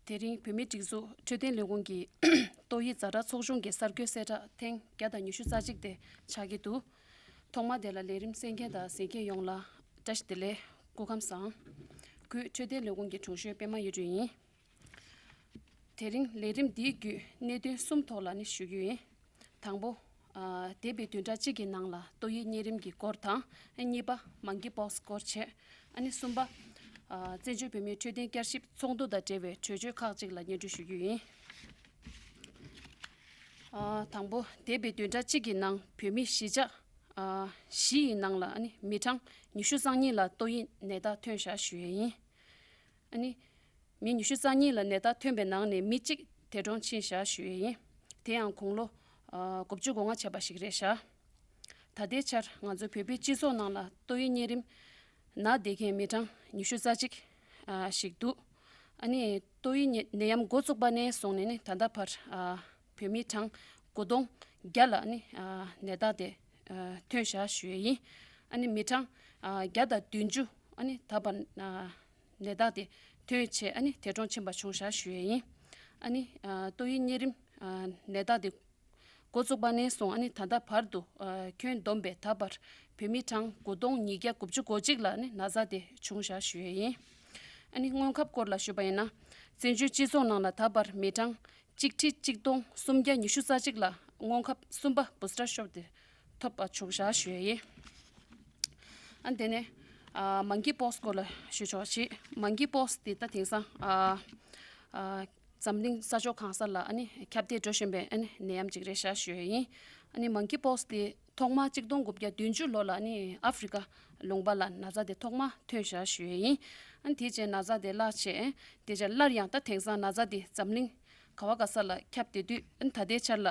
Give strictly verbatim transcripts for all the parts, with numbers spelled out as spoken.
དེ་རིང་བོད་མིའི་སྒྲིག་འཛུགས་འཕྲོད་བསྟེན་ལས་ཁུངས་ཀྱི་ཏོག་དབྱིབས་ཛ་དྲག་ཚོགས་ཆུང་གི་གསར་འགོད་གསལ་བསྒྲགས་ཐེངས་བརྒྱ་དང་ཉི་ཤུ་རྩ་གཅིག་དེ་ཆགས་ཀྱི་འདུག་ཐོག་མ་དེ་ལ་ལས་རིམ་གསན་མཁན་དང་གཟིགས་མཁན་ཡོངས་ལ་བཀྲ་ཤིས་བདེ་ལེགས། སྐུ་ཁམས་བཟང་། ཁུལ་འཕྲོད་བསྟེན་ལས་ཁུངས་ཀྱི་དྲུང་ཞོན་པད་མ་གཡུ་སྒྲོན་ཡིན། དེ་རིང་ལས་རིམ་འདིའི་བརྒྱུད་གནད་དོན་གསུམ་ཐོག་ལ་ནི་ཞུ་རྒྱུ་ཡིན། དང་པོ། ཨ། འདས་པའི་བདུན་ཕྲག་གཅིག་གི་ནང་ལ་ཏོག་དབྱིབས་གཉན་རིམས་ཀྱི་སྐོར་དང་། གཉིས་པ། མང་ཀི་པོག་སི་སྐོར་བྱས། ཨ་ནི་གསུམ་པ། ཨ། བཙན་བྱོལ་བོད་མིའི་འཕྲོད་བསྟེན་བསྐྱར་ཞིབ་ཚོགས་འདུ་དང་འབྲེལ་བའི་གྲོས་ཆོད་ཁག་ཅིག་ལ་སྙན་སྒྲོན་ཞུ་རྒྱུ་ཡིན། ཨ། དང་པོ། འདས་པའི་བདུན་ཕྲག་གཅིག་གི་ནང་བོད་མི་གཞིས་ཆགས། ཨ། བཞི་ཡི་ནང་ལ་ཨ་ནི་མི་གྲངས་ཉི་ཤུ་རྩ་གཉིས་ལ་ཏོག་དབྱིབས་ནད་རྟགས་ཐོན་བཞག་ཞུ་ཡས་ཡིན། ཨ་ནི། མི་ཉི་ཤུ་རྩ་གཉིས་ལ་ནད་རྟགས་ཐོན་པའི་ནང་ནས་མི་གཅིག་འདས་གྲོངས་ཕྱིན་བཞག་ཞུ་ཡས་ཡིན། དེ་ཡང་དགུང་ལོ། ཨ། དགུ་བཅུ་གོ་ལྔ་བྱས་པ་ཞིག་རེད་བཞག་ད་ལྟའི་ཆར་ང་ཚོའི་བོད་པའི་སྤྱི་ཚོགས་ནང་ལ་ཏོག་དབྱིབས་གཉན་རིམས་ན་བསྡད་མཁན་མི་གྲངས་ཉི་ཤུ་རྩ་གཅིག་ཨ། ཞིག་འདུག་ཨ་ནི་ཏོག་དབྱིབས་ནད་ནད་ཡམས་འགོ་བཙུགས་པ་ནས་བཟུང་ནས་ནི་ད་ལྟ་བར། ཨ། བོད་མི་གྲངས་དགུ་སྟོང་བརྒྱ་ལ་ནི། ཨ། ནད་རྟགས་དེ། ཨ། ཐོན་བཞག་ཞུ་ཡས་ཡིན། ཨ་ནི་མི་གྲངས། ཨ། བརྒྱ་དང་བདུན་ཅུ་ཨ་ནི་ད་བར། ཨ། ནད་རྟགས་དེ་ཐོན་བྱས་ཨ་ནི་འདས་གྲོངས་ཕྱིན་པ་བྱུང་བཞག་ཞུ་ཡས་ཡིན། ཨ་ནི། ཨ། ཏོག་དབྱིབས་གཉན་རིམས། ཨ། ནད་རྟགས་དེ་འགོ་བཙུགས་པ་ནས་བཟུང་ཨ་ནི་ད་ལྟ་བར་དུ། ཨ། ཁྱོན་བསྡོམས་པས་ད་བར་བོད་མི་གྲངས་དགུ་སྟོང་ཉིས་བརྒྱ་དགུ་བཅུ་གོ་གཅིག་ལ་ནི་ན་ཚ་དེ་བྱུང་བཞག་ཞུ་ཡས་ཡིན། ཨ་ནི་སྔོན་ཁབ་སྐོར་ལ་ཞུས་པ་ཡིན་ན། བཙན་བྱོལ་སྤྱི་ཚོགས་ནང་ལ་ད་བར་མི་གྲངས་གཅིག་ཁྲི་གཅིག་སྟོང་སུམ་བརྒྱ་ཉི་ཤུ་རྩ་གཅིག་ལ་སྔོན་ཁབ་གསུམ་པ་བུ་སི་ཊར་ཤོཊ་དེ་ཐོབ་པ་བྱུང་བཞག་ཞུ་ཡས་ཡིན། ཨ་དེ་ནས། ཨ། མང་ཀི་པོག་སི་སྐོར་ལ་ཞུ་ཆོག་ཅིག་མང་ཀི་པོག་སི་དེ་ད་དེང་སང་། ཨ། ཨ། འཛམ་གླིང་ས་ཕྱོགས་གང་ས་ལ་ཨ་ནི་ཁྱབ་གདལ་འགྲོ་བཞིན་པའི་ཨ་ནི་ནད་ཡམས་ཅིག་རེད་བཞག་ཞུ་ཡས་ཡིན། ཨ་ནི་མང་ཀི་པོག་སི་དེ་ཐོག་མ་གཅིག་སྟོང་དགུ་བརྒྱ་བདུན་ཅུ་ལོ་ལ་ཨ་ནི་ཨ་ཧྥི་རི་ཀ་ལུང་པ་ལ་ན་ཚ་དེ་ཐོག་མ་ཐོན་བཞག་ཞུ་ཡས་ཡིན། ཨ་ནི་དེ་རྗེས་ན་ཚ་དེ་བརླག་བྱས། དེ་རྗེས་སླར་ཡང་ད་དེང་སང་ན་ཚ་དེ་འཛམ་གླིང་ག་བ་ག་ས་ལ་ཁྱབ་བསྡད་དུས། ཨ་ནི་ད་ལྟའི་ཆར་ལ།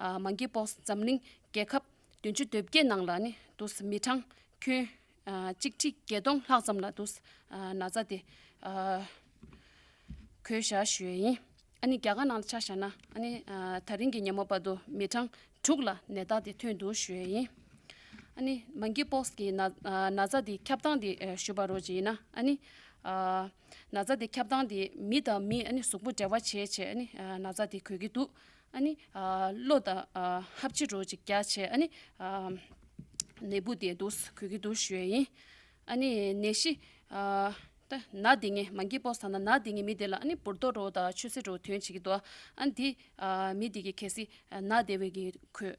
ཨ། མང་ཀི་པོག་སི་འཛམ་གླིང་རྒྱལ་ཁབ་བདུན་ཅུ་དོན་བརྒྱད་ནང་ལ་ནི་འདུག་སེ་མི་གྲངས་ཁྱོན། ཨ། གཅིག་ཁྲི་བརྒྱད་སྟོང་ལྷག་ཙམ་ལ་འདུག་སེ། ཨ། ན་ཚ་དེ། ཨ། འགོས་བཞག་ཞུ་ཡས་ཡིན། ཨ་ནི་རྒྱ་གར་ནང་ལ་ཆ་བཞག་ན་ཨ་ནི། ཨ། ད་རིང་གི་ཉིན་མོ་བར་དུ་མི་གྲངས་དྲུག་ལ་ནད་རྟགས་དེ་ཐོན་འདུག་ཞུ་ཡས་ཡིན། ཨ་ནི་མང་ཀི་པོག་སི་གི་ན། ཨ། ན་ཚ་དེ་ཁྱབ་སྟངས་དེ། ཨ། ཞུ་བ་རོགས་ཅིག་ཡིན་ན། ཨ་ནི། ཨ། ན་ཚ་དེ་ཁྱབ་སྟངས་དེ་མི་དང་མི་ཨ་ནི་གཟུགས་པོ་འབྲེལ་བ་བྱས་བྱས་ཨ་ནི། ཨ། ན་ཚ་དེ་འགོས་ཀྱི་འདུག་ཨ་ནི། ཨ། གློ་དང་། ཨ། ཧབ་ཆི་རོ་ཅིག་རྒྱག་བྱས་ཨ་ནི། ཨ། ནད་འབུ་དེ་འདུག་སེ་འགོས་ཀྱི་འདུག་ཞུ་ཡས་ཡིན། ཨ་ནི་ནད་གཞི། ཨ། ད་ན་བསྡད་མཁན་མང་ཀི་པོག་སི་ད་ན་ན་བསྡད་མཁན་མི་དེ་ལ་ཨ་ནི་འབུར་རྡོག་རོ་དང་ཆུ་སེར་རོ་ཐོན་བྱེད་ཀྱི་འདུག་ཨ་ནི་དེ། ཨ། མི་དེ་གི་གལ་སྲིད་ན་བསྡད་པའི་གི་གོས།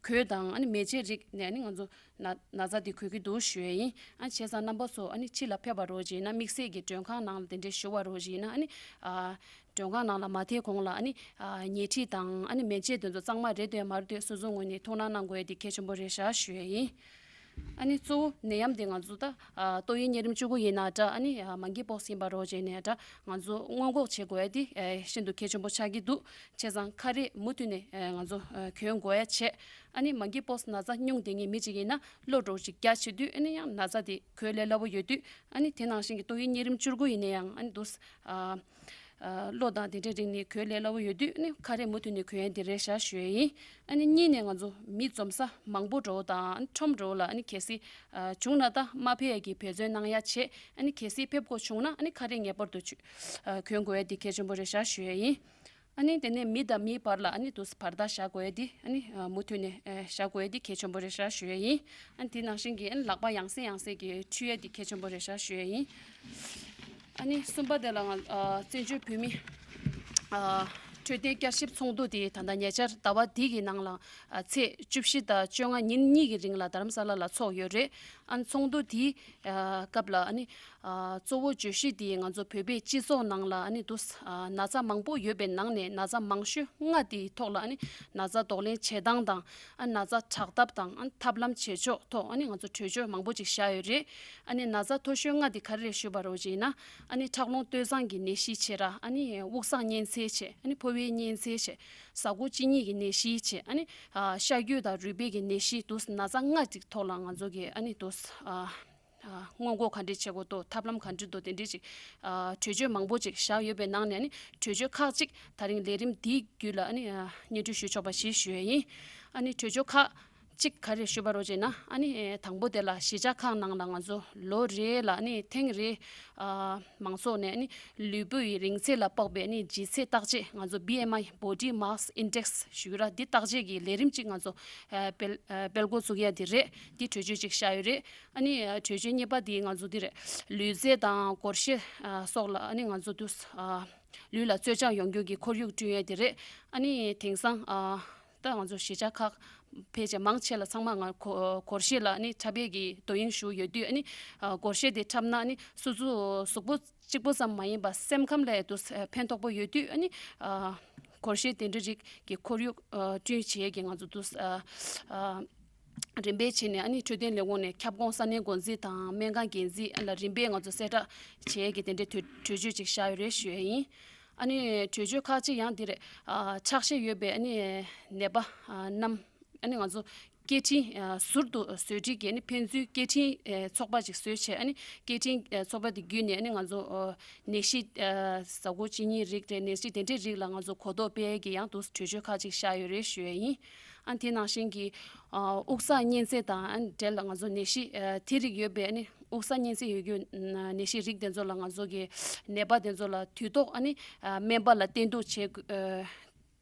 གོས་དང་ཨ་ནི་མལ་ཆས་རིགས་ནས་ཨ་ནི་ང་ཚོ་ན། ན་ཚ་དེ་འགོས་ཀྱི་འདུག་ཞུ་ཡས་ཡིན། ཨ། བྱས་ཙང་རྣམ་པ་ཚོ་ཨ་ནི་ཕྱི་ལ་ཕེབས་པ་རོགས་ཅིག་ཡིན་ན། དམིགས་བསལ་གྱི་མགྲོན་ཁང་ནང་ལ་དེ་འདྲའི་བཞུགས་པ་རོགས་ཅིག་ཡིན་ན། ཨ་ནི། ཨ། མགྲོན་ཁང་ནང་ལ་མ་ཐེག་གོང་ལ་ཨ་ནི། ཨ། ཉལ་ཁྲི་དང་ཨ་ནི་མལ་ཆས་དེ་ཚོ་གཙང་མ་རེད་འདུག་མ་རེད་འདུག་སོ་སོའི་ངོས་ནས་ཐུགས་སྣང་གནང་དགོས་ཡས་དེ་གལ་ཆེན་པོ་རེད་བཞག་ཞུ་ཡས་ཡིན། ཨ་ནི་གཙོ་བོ་ནད་ཡམས་དེ་ང་ཚོ་ད། ཨ། ཏོག་དབྱིབས་གཉན་རིམས་བཅུ་དགུ་ཡིན་ན་འདྲ། ཨ་ནི། ཨ། མང་ཀི་པོག་སི་ཡིན་པ་རོགས་བྱས་ནས་འདྲ། ང་ཚོ་སྔོན་འགོག་བྱེད་དགོས་ཡ་དེ། ཨ། ཤིན་ཏུ་གལ་ཆེན་པོ་ཆགས་ཀྱི་འདུག་བྱས་ཙང་ཁ་རས་མུ་མཐུད་ནས། ཨ། ང་ཚོ། ཨ། གྱོན་དགོས་ཡ་བྱས། ཨ་ནི་མང་ཀི་པོག་སི་ན་ཚ་སྙུང་བསྡད་མཁན་མི་གཅིག་ཡིན་ན་གློ་རོ་ཅིག་རྒྱག་བྱེད་དུས་ཨ་ནི་ཡང་ན་ཚ་དེ་འགོས་ལས་སླ་པོ་ཡོད་དུས། ཨ་ནི་དེ་ནང་བཞིན་གྱི་ཏོག་དབྱིབས་གཉན་རིམས་བཅུ་དགུ་ཡིན་ན་ཡང་ཨ་ནི་འདུག་ཨ། ཨ། གློ་དང་དེ་འདྲའི་རིགས་ནི་འགོས་ལས་སླ་པོ་ཡོད་དུས་ཨ་ནི་ཁ་རས་མུ་མཐུད་ནས་གྱོན་ཡ་དེ་རེད་བཞག་ཞུ་ཡས་ཡིན། ཨ་ནི་གཉིས་ནས་ང་ཚོ་མི་འཛོམས་ས་མང་པོ་འདྲ་བོ་དང་ཁྲོམ་འདྲ་བོ་ལ་ཨ་ནི་གལ་སྲིད། ཨ། བྱུང་ན་ད་མ་ཕེབས་ཡ་གི་འབད་བརྩོན་གནང་ཡ་བྱས། ཨ་ནི་གལ་སྲིད་ཕེབས་དགོས་བྱུང་ན་ཨ་ནི་ཁ་རས་ངེས་པར་དུ་ཆུ། ཨ། གྱོན་དགོས་ཡ་དེ་གལ་ཆེན་པོ་རེད་བཞག་ཞུ་ཡས་ཡིན། ཨ་ནི་དེ་ནས་མི་དང་མིའི་བར་ལ་ཨ་ནི་འདུག་སེ་བར་ཐག་བཞག་དགོས་ཡ་དེ་ཨ་ནི། ཨ། མུ་མཐུད་ནས། ཨ། བཞག་དགོས་ཡ་དེ་གལ་ཆེན་པོ་རེད་བཞག་ཞུ་ཡས་ཡིན། ཨ་ནི་དེ་ནང་བཞིན་གྱི་ཨ་ནི་ལག་པ་ཡང་སེ་ཡང་སེ་གི་འཁྲུད་ཡ་དེ་གལ་ཆེན་པོ་རེད་བཞག་ཞུ་ཡས་ཡིན། ཨ་ནི་གསུམ་པ་དེ་ལ་ང་། ཨ། བཙན་བྱོལ་བོད་མི། ཨ། འཕྲོད་བསྟེན་བསྐྱར་ཞིབ་ཚོགས་འདུ་དེ་ད་ལྟ་ཉེ་ཆར་ཟླ་བ་འདི་གི་ནང་ལ། ཨ། ཚེས་བཅུ་བཞི་དང་བཅོ་ལྔ་ཉིན་གཉིས་ཀྱི་རིང་ལ་རྡ་རམ་ས་ལ་ལ་ཚོགས་ཡོད་རེད། ཨ་ནི་ཚོགས་འདུ་དེའི། ཨ། སྐབས་ལ་ཨ་ནི། ཨ། གཙོ་བོ་བརྗོད་གཞི་དེ་ང་ཚོ་བོད་པའི་སྤྱི་ཚོགས་ནང་ལ་ཨ་ནི་འདུག་སེ། ཨ། ན་ཚ་མང་པོ་ཡོད་པའི་ནང་ནས་ན་ཚ་མང་ཤོས་ལྔ་དེའི་ཐོག་ལ་ཨ་ནི་ན་ཚ་གདོང་ལེན་བྱེད་སྟངས་དང་། ཨ། ན་ཚ་དྲག་ཐབས་དང་། ཨ། ཐབས་ལམ་བྱེད་ཕྱོགས་ཐོག་ཨ་ནི་ང་ཚོ་གྲོས་ཆོད་མང་པོ་ཅིག་བཞག་ཡོད་རེད། ཨ་ནི་ན་ཚ་མཐོ་ཤོས་ལྔ་དེ་ག་རེ་རེད་ཞུས་པ་རོགས་ཅིག་ཡིན་ན། ཨ་ནི་ཁྲག་རླུང་སྟོད་འཛིན་གྱི་ནད་གཞི་བྱས་ར། ཨ་ནི་དབུགས་བཟང་གཉན་ཚད་བྱས། ཨ་ནི་ཕོ་བའི་གཉན་ཚད་བྱས། ཟ་ཁུ་གཅིན་སྙི་གི་ནད་གཞི་བྱས། ཨ་ནི། ཨ། ཤ་རྒྱུས་དང་རུས་སྦལ་གྱི་ནད་གཞི་འདུག་སེ་ན་ཚ་ལྔ་ཅིག་ཐོག་ལ་ང་ཚོ་གིས་ཨ་ནི་འདུག་སེ། ཨ། ཨ། སྔོན་འགོག་ག་འདྲས་བྱེད་དགོས་འདུག་ཐབས་ལམ་ག་འདྲས་འདུག་དེ་འདྲས་ཅིག་ཨ། གྲོས་ཆོད་མང་པོ་ཅིག་བཞག་ཡོད་པའི་ནང་ནས་ནི་གྲོས་ཆོད་ཁག་ཅིག་ད་རིང་ལས་རིམ་འདིའི་བརྒྱུད་ལ་ནི། ཨ། སྙན་སྒྲོན་ཞུ་ཆོག་པ་ཞིག་ཞུ་ཡས་ཡིན། ཨ་ནི་གྲོས་ཆོད་ཁག་ གཅིག་ག་རེ་ཞུས་པ་རོ་ཅེ་ན། ཨ་ནི་དང་པོ་དེ་ལ་གཞིས་ཆགས་ཁག་ནང་ལ་ང་ཚོ་ལོ་རེ་ལ་ཨ་ནི་ཐེངས་རེ་ཨ་མང་ཚོགས་ནས་ཨ་ནི་ལུས་པོ་ཡི་རིང་ཚད་ལ་དཔག་པའི་ཨ་ནི་ལྗིད་ཚད་བརྟག་དཔྱད། ང་ཚོ་B M I, Body Mass Index ཞུ་ར། འདི་བརྟག་དཔྱད་ཀྱི་ལས་རིམ་གཅིག་ང་ཚོ་ཨ་སྤེལ་ཨ་སྤེལ་འགོ་ཚུགས་ཡ་དེ་རེད། འདི་གྲོས་ཆོད་ཅིག་བཞག་ཡོད་རེད། ཨ་ནི་ཨ་གྲོས་ཆོད་གཉིས་པ་དེ་ང་ཚོ་དེ་རེད། ལུས་རྩལ་དང་སྒོར་གཞས་ཨ་སོགས་ལ་ཨ་ནི་ང་ཚོ་དུས་ཨ་ལུས་ལ་རྩོལ་བཅག་ཡོང་རྒྱུ་གི་ཁོར་ཡུག་བསྐྲུན་ཡས་དེ་རེད། ཨ་ནི་དེང་སང་ཨ་ད་ང་ཚོ་གཞིས་ཆགས་ཁག་ཕལ་ཆེར་མང་ཆེ་ལ་ཚང་མ་ང་སྒོར་གཞས་ལ་ཨ་ནི་འཁྲབ་ཡས་ཀྱི་དོ་དབྱིངས་ཞུགས་ཡོད་དུས། ཨ་ནི་ཨ་སྒོར་གཞས་དེ་འཁྲབ་ན་ཨ་ནི་སོ་སོ་གཟུགས་པོ་གཅིག་པོ་ཙམ་མ་ཡིན་པ་སེམས་ཁམས་ལ་དུ་ཕན་ཐོགས་པོ་ཡོད་དུས། ཨ་ནི་ཨ་སྒོར་གཞས་དེ་འདྲ་རིགས་ཀྱི་ཁོར་ཡུག་ཨ་བསྐྲུན་བྱེད་ཀྱི་ང་ཚོ་དུ་ཨ་ཨ་རིམ་པས་བྱས་ནས་ཨ་ནི་འཕྲོད་བསྟེན་ལས་ཁུངས་ནས་ཁྱབ་ཁོངས་ས་གནས་འགོ་འཛིན་དང་སྨན་ཁང་འགན་འཛིན་ལ་རིམ་པས་ང་ཚོ་གསལ་བསྒྲགས་བྱེད་ཀྱི་དེ་འདྲའི་གྲོས་གྲོས་ཆོད་ཅིག་བཞག་ཡོད་རེད་ཞུ་ཡས་ཡིན། ཨ་ནི་གྲོས་ཆོད་ཁག་ཅིག་ཡང་འདི་རེད། ཨ་ཆགས་ཞེན་ཡོད་པའི་ཨ་ནི་ནད་པ་ཨ་རྣམས་ཨ་ནི་ང་ཚོ་སྐད་འཕྲིན་ཨ་ཟུར་དུ་བཟོ་སྒྲིག་གི་ཨ་ནི་ཕན་ཚུན་སྐད་འཕྲིན་ཨ་ཚོགས་པ་ཅིག་བཟོས་བྱས། ཨ་ནི་སྐད་འཕྲིན་ཨ་ཚོགས་པ་དེ་བརྒྱུད་ནས་ཨ་ནི་ང་ཚོ་ཨ་ནད་གཞི་ཨ་ཟ་ཁུ་གཅིན་སྙི་རིགས་རེད། ནད་གཞི་དེ་འདྲའི་རིགས་ལ་ང་ཚོ་གོ་རྟོགས་སྤེལ་གྱི་ཡང་དུ་གྲོས་ཆོད་ཁག་ཅིག་བཞག་ཡོད་རེད་ཞུ་ཡས་ཡིན། ཨ་དེ་ནང་བཞིན་གྱི་ཨ་དབུགས་བསགས་གཉན་ཚད་དང་ཨ་འབྲེལ་ལ་ང་ཚོ་ནད་གཞི་ཨ་དེ་རིགས་ཡོད་པའི་ཨ་ནི་དབུགས་བསགས་གཉན་ཚད་ཡོད་རྒྱུ་ཨ་ནད་གཞི་རིགས་དེ་ཚོ་ལ་ང་ཚོ་གི་ནད་པ་དེ་ཚོ་ལ་དུས་ཐོག་ཨ་ནི་ཨ་སྨན་པ་ལ་བསྟེན་གཏུགས་བྱེད་དགོས་ཨ་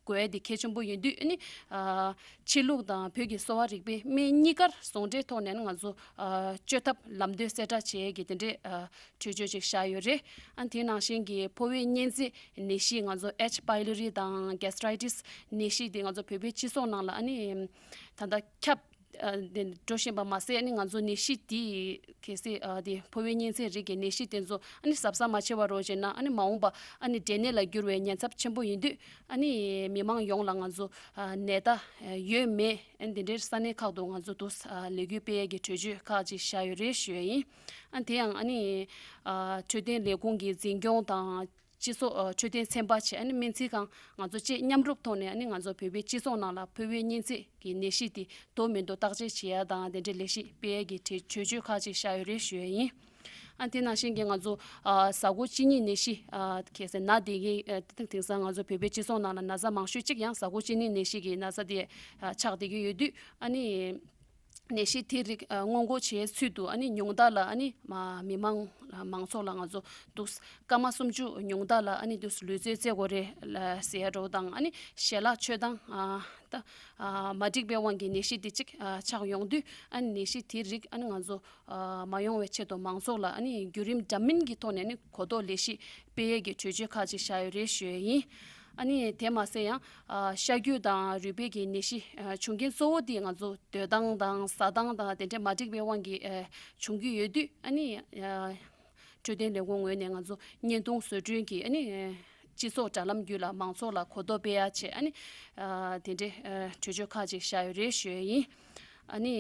དགོས་ཡ་དེ་གལ་ཆེན་པོ་ཡིན་དུས། ཨ་ནི་ཨ་ཕྱི་ལུགས་དང་བོད་ཀྱི་གསོ་བ་རིག་པའི་སྨན་གཉིས་ཀར་ཟུང་འབྲེལ་ཐོག་ནས་ང་ཚོ་ཨ་བཅོས་ཐབས་ལམ་སྟོན་གསལ་བསྒྲགས་བྱེད་ཡས་ཀྱི་དེ་འདྲའི་ཨ་གྲོས་ཆོད་ཅིག་བཞག་ཡོད་རེད། ཨ་དེ་ནང་བཞིན་གྱི་ཕོ་བའི་གཉན་ཚད་ནད་གཞི་ང་ཚོ་H pylori དང་gastritis ནད་གཞི་དེ་ང་ཚོ་བོད་པའི་སྤྱི་ཚོགས་ནང་ལ་ཨ་ནི་ད་ལྟ་ཁྱབ་ཨ་དེ་འགྲོ་བཞིན་པ་མ་ཟད། ཨ་ནི་ང་ཚོ་ནད་གཞི་དེ་གལ་སྲིད་ཨ་དེ་ཕོ་བའི་གཉན་ཚད་རིགས་ཀྱི་ནད་གཞི་དེ་ཚོ་ཨ་ནི་གཟབ་གཟབ་མ་བྱས་པ་རོགས་བྱས་ན། ཨ་ནི་མ་འོངས་པ་ཨ་ནི་འབྲས་ནད་ལ་འགྱུར་བའི་ཉེན་ཚབས་ཆེན་པོ་ཡིན་དུས། ཨ་ནི་མི་མང་ཡོངས་ལ་ང་ཚོ་ཨ་ནད་རྟགས་ཡོད་མེད་ཨ་ནི་དེ་འདྲའི་ས་གནས་ཁག་ཏུ་ང་ཚོ་དུ་ཨ་ལས་འགུལ་སྤེལ་ཡས་ཀྱི་གྲོས་ཆོད་ཁག་ཅིག་བཞག་ཡོད་རེད་ཞུ་ཡས་ཡིན། ཨ་དེ་ཡང་ཨ་ནི་ཨ་འཕྲོད་བསྟེན་ལས་ཁུངས་ཀྱི་འཛིན་སྐྱོང་དང་། སྤྱི་ཚོགས་ཨ་འཕྲོད་བསྟེན་ཚན་པ་བྱས། ཨ་ནི་སྨན་རྩིས་ཁང་ང་ཚོ་བཅས་མཉམ་རུབ་ཐོག་ནས། ཨ་ནི་ང་ཚོ་བོད་པའི་སྤྱི་ཚོགས་ནང་ལ་ཕོ་བའི་གཉན་ཚད་ཀྱི་ནད་གཞི་དེ་འདུག་མི་འདུག་བརྟག་དཔྱད་བྱེད་ཡ་དང་དེ་འདྲའི་ལས་གཞི་སྤེལ་ཡ་གི་གྲོས་གྲོས་ཆོད་ཁག་ཅིག་བཞག་ཡོད་རེད་ཞུ་ཡ་ཡིན། ཨ་དེ་ནང་བཞིན་གྱི་ང་ཚོ་ཨ་ཟ་ཁུ་གཅིན་སྙི་ནད་གཞི་ཨ་གལ་སྲིད་ན་བསྡད་ཀྱི་ཨ་དེང་སང་ང་ཚོ་བོད་པའི་སྤྱི་ཚོགས་ནང་ལ་ན་ཚ་མང་ཤོས་གཅིག་ཡང་ཟ་ཁུ་གཅིན་སྙི་ནད་གཞི་གི་ན་ཚ་དེ་ཨ་ཆགས་བསྡད་ཀྱི་ཡོད་དུས། ཨ་ནི་ནད་གཞི་དེ་རིགས་ཨ་སྔོན་འགོག་བྱེད་ཚུལ་དུ། ཨ་ནི་ཉུང་མཐའ་ལ་ཨ་ནི་མ་མི་མང་ལ་མང་ཚོགས་ལ་ང་ཚོ་དུས་སྐར་མ་སུམ་ཅུ་ཉུང་མཐའ་ལ་ཨ་ནི་དུས་ལུས་རྩལ་རྩེད་དགོས་རེད་ལ་ཟེར་ཡ་འདྲ་བོ་དང་། ཨ་ནི་ཞལ་ལག་མཆོད་སྟངས་ཨ་ད་ཨ་མ་འགྲིག་པའི་དབང་གིས་ནད་གཞི་དེ་གཅིག་ཨ་ཆགས་ཡོང་དུས། ཨ་ནི་ནད་གཞི་དེ་རིགས་ཨ་ནི་ང་ཚོ་ཨ་མ་ཡོང་བའི་ཆེད་དུ་མང་ཚོགས་ལ་ཨ་ནི་བརྒྱུད་རིམ་འདྲ་མིན་གྱི་ཐོག་ནས་ཨ་ནི་གོ་རྟོགས་ལས་གཞི་སྤེལ་ཡས་ཀྱི་གྲོས་ཆོད་ཁག་ཅིག་བཞག་ཡོད་རེད་ཞུ་ཡས་ཡིན། ཨ་ནི་དེ་མ་ཟད་ཡང་ཨ་ཤ་རྒྱུས་དང་རུས་པའི་གི་ནད་གཞི་ཨ་བྱུང་རྐྱེན་གཙོ་བོ་དེ་ང་ཚོ་སྡོད་སྟངས་དང་ཟ་སྟངས་དང་དེ་འདྲའི་མ་འགྲིག་པའི་དབང་གིས་ཨ་བྱུང་གི་ཡོད་དུས། ཨ་ནི་ཨ་འཕྲོད་བསྟེན་ལས་ཁུངས་ངོས་ནས་ང་ཚོ་བརྙན་ཐུང་བཟོ་སྐྲུན་གྱིས་ཨ་ནི་ཨ་སྤྱི་ཚོགས་དྲ་ལམ་བརྒྱུད་ལ་མང་ཚོགས་ལ་གོ་རྟོགས་སྤེལ་ཡ་ཆེད། ཨ་ནི་ཨ་དེ་འདྲའི་ཨ་གྲོས་ཆོད་ཁག་ཅིག་བཞག་ཡོད་རེད་ཞུ་ཡས་ཡིན། ཨ་ནི་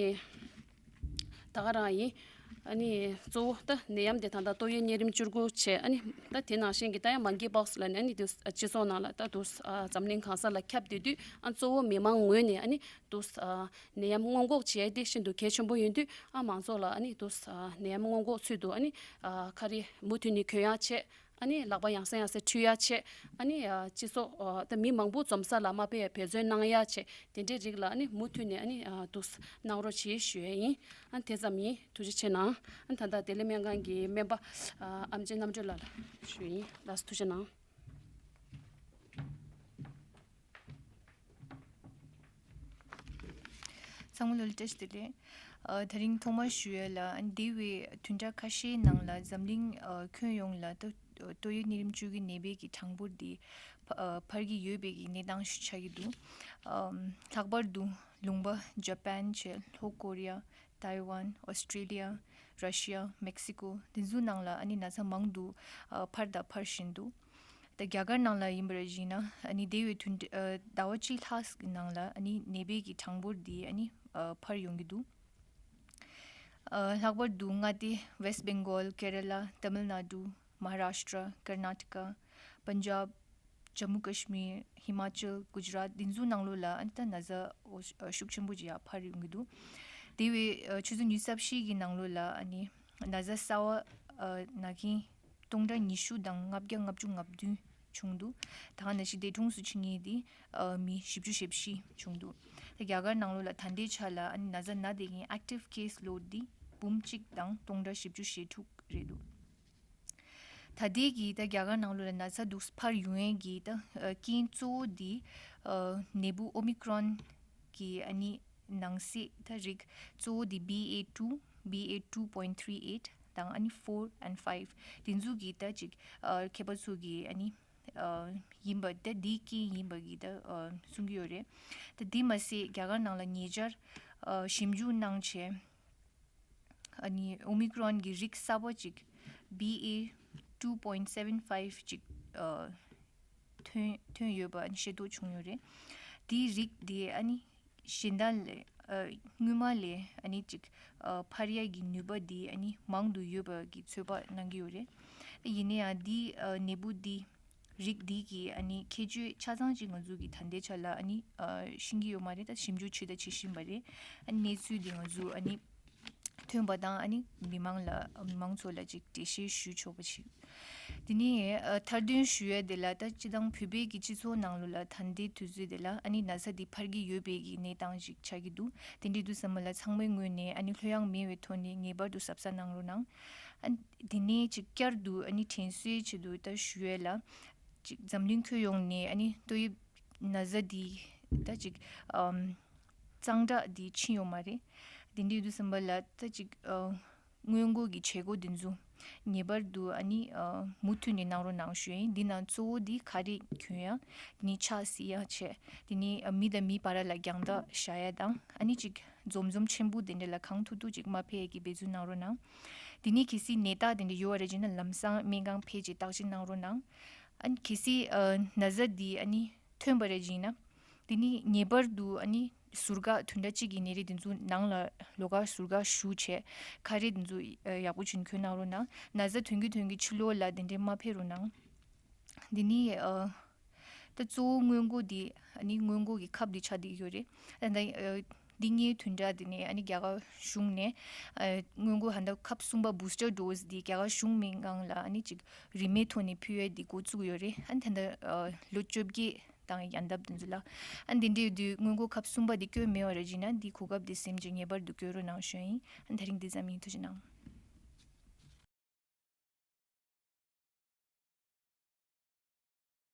ད་ག་རང་ཡིན། ཨ་ནི་གཙོ་བོ་ད་ནད་ཡམས་དེ་ད་ལྟ་ཏོག་དབྱིབས་གཉན་རིམས་བཅུ་དགུ་བྱས། ཨ་ནི་ད་དེ་ནང་བཞིན་གྱི་ད་ཡང་མང་ཀི་པོག་སི་ལབ་ནས་ཨ་ནི་དུ་སྤྱི་ཚོགས་ནང་ལ་ད་དུ་ཨ་འཛམ་གླིང་གང་ས་ལ་ཁྱབ་བསྡད་དུས། ཨ་གཙོ་བོ་མི་མང་ངོས་ནས་ཨ་ནི་དུ་ཨ་ནད་ཡམས་སྔོན་འགོག་བྱེད་ཡ་དེ་ཤིན་ཏུ་གལ་ཆེན་པོ་ཡིན་དུས། ཨ་མང་ཚོགས་ལ་ཨ་ནི་དུ་ཨ་ནད་ཡམས་སྔོན་འགོག་ཚུལ་དུ་ཨ་ནི་ཨ་ཁ་རས་མུ་མཐུད་ནས་གྱོན་ཡ་ཆེད། ཨ་ནི་ལག་པ་ཡང་སེ་ཡང་སེ་འཁྲུད་ཡ་ཆེད། ཨ་ནི་ཨ་སྤྱི་ཚོགས་ཨ་ད་མི་མང་པོ་འཛོམས་ས་ལ་མ་ཕེབས་ཡ་འབད་བརྩོན་གནང་ཡ་ཆེད། དེ་འདྲའི་རིགས་ལ་ཨ་ནི་མུ་མཐུད་ནས་ཨ་ནི་ཨ་དུ་གནང་རོགས་བྱེད་ཞུ་ཡ་ཡིན། ཨ་དེ་ཙམ་ཡིན། ཐུགས་རྗེ་ཆེ་གནང་། ཨ་ད་ལྟ་བདེ་ལེགས་སྨན་ཁང་གི་སྨན་པ་ཨ་ཨམ་ཆི་རྣམ་གྲོལ་ལགས་ལ་ཞུ་ཡིན། ལགས་སོ། ཐུགས་རྗེ་གནང་། ཚང་མ་ལོ་ལ་བཀྲ་ཤིས་བདེ་ལེགས། ཨ་ད་རིང་ཐོག་མར་ཞུ་ཡ་ལ། ཨ་འདས་པའི་བདུན་ཕྲག་ཁ་ཤས་ནང་ལ་འཛམ་གླིང་ཨ་ཁྱོན་ཡོངས་ལ་ཏོག་ཏོག་དབྱིབས་གཉན་རིམས་བཅུ་དགུའི་ནད་པའི་གི་གྲངས་འབོར་འདི་ཕ་ཨ་འཕར་གྱི་ཡོད་པའི་གི་གནས་སྟངས་ཤིག་ཆགས་ཀྱི་འདུག་ཨ་ལྷག་པར་དུ་ལུང་པ་ཇ་པན་བྱས། ལྷོ་ཀོ་རི་ཡ། ཐའེ་ཝན། ཨོ་སི་ཀྲི་ལི་ཡ། ར་ཤི་ཡ། མེག་སི་ཀོ། འདི་ཚོའི་ནང་ལ་ཨ་ནི་ན་ཚ་མང་དུ་ཨ་འཕར་དང་འཕར་བཞིན་འདུག་ད་རྒྱ་གར་ནང་ལ་ཡིན་པར་གཞིགས་ན། ཨ་ནི་འདས་པའི་དུས་ཨ་ཟླ་བ་གཅིག་ལྷག་གི་ནང་ལ་ཨ་ནི་ནད་པའི་གི་གྲངས་འབོར་འདི་ཨ་ནི་ཨ་འཕར་ཡོང་གི་འདུག་ཨ་ལྷག་པར་དུ་མངའ་སྡེ་ཝེསྟ་བེང་གོལ། ཀེ་ར་ལ། ཏ་མིལ་ནཱ་ཌུ། མ་ཧཱ་རཱཤ་ཏྲ། ཀར་ནཱ་ཊ་ཀ། པན་ཇབ། ཇམ་མུ་ཀ་ཤི་མིར། ཧི་མ་ཅལ། གུ་ཇ་རཱཏ། འདི་ཚོའི་ནང་ལོགས་ལ་ཨ་ནི་ད་ན་ཚ་འོ་ཤུགས་ཆེན་པོ་ཅིག་ཡར་འཕར་ཡོང་གི་འདུག་དེ་བས་ཨ་ཆུ་ཚོད་ཉི་ཤུ་རྩ་བཞི་གི་ནང་ལོགས་ལ་ཨ་ནི་ན་ཚ་གསར་པ་ཨ་ན་མཁན་སྟོང་ཕྲག་ཉི་ཤུ་དང་ལྔ་བརྒྱ་ལྔ་བཅུ་ང་བདུན་བྱུང་འདུག་ད་ག་ནང་བཞིན་འདས་གྲོངས་སུ་ཕྱིན་མཁན་དེ་ཨ་མི་བཞི་བཅུ་ཞེ་བཞི་བྱུང་འདུག་རྒྱ་གར་ནང་ལོགས་ལ་ད་ལྟའི་ཆ་ལ་ཨ་ནི་ན་ཚ་ན་བསྡད་མཁན་active case load འདི་འབུམ་གཅིག་དང་སྟོང་ཕྲག་བཞི་བཅུ་ཞེ་དྲུག་རེད་འདུག་ད་ལྟའི་གི་ད་རྒྱ་གར་ནང་ལོགས་ལ་ན་ཚ་འདུག་འཕར་ཡོང་ཡས་ཀྱི་ད་ཨ་རྐྱེན་གཙོ་བོ་འདི་ཨ་ནད་འབུ་Omicron གི་ཨ་ནི་ནང་གསེས་ད་རིགས་གཙོ་བོ་འདི་B A two, B A two point three eight དང་ཨ་ནི་four and five དེ་ཚོ་གི་ད་ཅིག་ཨ་མཁས་པ་ཚོ་གི་ཨ་ནི་ཨ་ཡིན་པ་ད་འདིའི་རྐྱེན་ཡིན་པ་གི་ད་ཨ་གསུང་གི་ཡོད་རེད། ད་དེ་མ་ཟད་རྒྱ་གར་ནང་ལ་ཉེ་ཆར་ཨ་ཞིབ་འཇུག་གནང་བྱས། ཨ་ནི་Omicron གི་རིགས་གསར་པ་ཅིག B A two point seven five ཅིག་ཨ་ཐོན་ཐོན་ཡོད་པ་ཨ་ནི་ཤེས་རྟོགས་བྱུང་ཡོད་རེད། དེའི་རིགས་དེ་ཨ་ནི་གཞན་དག་ལས་ཨ་སྔོན་མ་ལས་ཨ་ནི་ཅིག་ཨ་འཕར་ཡག་གི་ནུས་པ་དེ་ཨ་ནི་མང་དུ་ཡོད་པ་གི་ཚོད་དཔག་གནང་གི་ཡོད་རེད། ཡིན་ན་ཡང་དེའི་ཨ་ནད་འབུ་དེ་རིགས་འདི་གི་ཨ་ནི་ཁྱད་ཆོས་ཆ་ཚང་ཅིག་ང་ཚོ་གི་ད་ལྟའི་ཆ་ལ་ཨ་ནི་ཨ་ཤེས་ཀྱི་ཡོད་མ་རེད། ད་ཞིབ་འཇུག་བྱས་ད་བྱེད་བཞིན་པ་རེད། ཨ་ནི་གནས་ཚུལ་འདི་ང་ཚོ་ཨ་ནི་ཐོན་པ་དང་ཨ་ནི་མི་མང་ལ་མི་མང་ཚོ་ལ་ཅིག་འགྲེལ་བཤད་ཞུ་ཆོག་པ་ཞིག་དེ་ནས་ཨ་མཐར་འདོན་ཞུ་ཡས་དེ་ལ་ད་སྤྱི་བཏང་བོད་པའི་གི་སྤྱི་ཚོགས་ནང་ལོགས་ལ་ད་ལྟའི་དུས་ཚོད་དེ་ལ་ཨ་ནི་ན་ཚ་འདི་འཕར་གྱི་ཡོད་པའི་གི་གནས་སྟངས་ཤིག་ཆགས་ཀྱི་འདུག་དེ་འདྲའི་དུས་ཙམ་པ་ལ་ཚང་མའི་ངོས་ནས་ཨ་ནི་ལྷོད་ཡངས་མེད་པའི་ཐོག་ནས་ངེས་པར་དུ་གཟབ་གཟབ་གནང་རོགས་གནང་། ཨ་དེ་ནས་ཅིག་བསྐྱར་དུ་ཨ་ནི་དྲན་གསོའི་ཆེད་དུ་ད་ཞུ་ཡས་ལ། ཅིག་འཛམ་གླིང་ཁྱོན་ཡོངས་ནས་ཨ་ནི་ཏོག་དབྱིབས་ན་ཚ་འདི་ད་ཅིག་ཨམ་གཙང་སྦྲ་འདི་ཕྱིན་ཡོད་མ་རེད། དེ་འདྲའི་དུས་ཙམ་པ་ལ་ད་ཅིག་ཨ་སྔོན་འགོག་གི་བྱེད་སྒོ་འདི་ཚོ་ངེས་པར་དུ་ཨ་ནི་ཨ་མུ་མཐུད་ནས་གནང་རོགས་གནང་ཞུ་ཡིན། འདི་ནང་གཙོ་བོ་འདི་ག་རེ་གྱོན་ཡ། དེ་ནས་ཕྱག་བསིལ་ཡ་བྱས། དེ་ནས་ཨ་མི་དང་མི་བར་ལ་རྒྱང་ཐག་བཞག་ཡ་དང་ཨ་ནི་ཅིག་འཛོམས་འཛོམས་ཆེན་པོ་དེ་འདྲ་ལ་གང་ཐུབ་ཐུབ་ཅིག་མ་ཕེབས་ཡ་གི་འབད་བརྩོན་གནང་རོགས་གནང་། དེ་ནས་གལ་སྲིད་ནད་རྟགས་དེ་འདྲ་ཡོད་པ་རེད་ཅེ་ན་ལམ་སང་སྨན་ཁང་ཕེབས་ཅིག་བརྟག་དཔྱད་གནང་རོགས་གནང་། ཨ་ནི་གལ་སྲིད་ཨ་ན་ཚ་འདི་ཨ་ནི་ཐོན་པ་རེད་ཅེ་ན། དེ་ནི་ངེས་པར་དུ་ཨ་ནི་ཟུར་བཀག་བདུན་ཕྲག་གཅིག་གི་ནད་རིགས་དེ་ཚོ་ནང་ལ་ལོགས་ཀ་ཟུར་བཀག་ཞུ་བྱས་ཁ་རས་དེ་ཚོ་ཡག་པོ་བྱིན་གྱོན་གནང་རོགས་གནང་། ན་ཚ་ཐོན་གྱི་ཐོན་གྱི་ཕྱི་ལོགས་ལ་དེ་འདྲའི་མ་ཕེབས་རོགས་གནང་། འདི་ནི་ཨ་ད་གཙོ་བོ་སྔོན་འགོག་འདི་ཨ་ནི་སྔོན་འགོག་གི་ཁབ་འདི་ཆགས་བསྡད་ཡོད་རེད། ད་ལྟ་ཨ་འདི་ངའི་བདུན་ཕྲག་འདི་ནས་ཨ་ནི་རྒྱ་གར་གཞུང་ནས་ཨ་སྔོན་འགོག་ཧ་ད་ཁབ་གསུམ་པ་booster dose འདི་རྒྱ་གར་གཞུང་མི་སྒང་ལ་ཨ་ནི་ཅིག་རིན་མེད་ཐོག་ནས་ཕུལ་ཡས་འདི་འགོ་བཙུགས་ཡོད་རེད། ཨ་ནི་ད་ལྟ་ཨ་ལོ་བཅོ་བརྒྱད་དང་ཡན་འདབ་འདི་ཚོ་ལ་ཨ་ནི་འདི་འདྲའི་དུས་སྔོན་འགོག་ཁབ་གསུམ་པ་འདི་བསྐྱོན་མེད་པ་རེད་ཅེ་ན་འདི་གོ་སྐབས་འདི་ཟིན་ཅིག་ངེས་པར་དུ་བསྐྱོན་རོགས་གནང་ཞུ་ཡིན། ཨ་ནི་ད་རིང་འདི་ཙམ་ཡིན། ཐུགས་རྗེ་གནང་།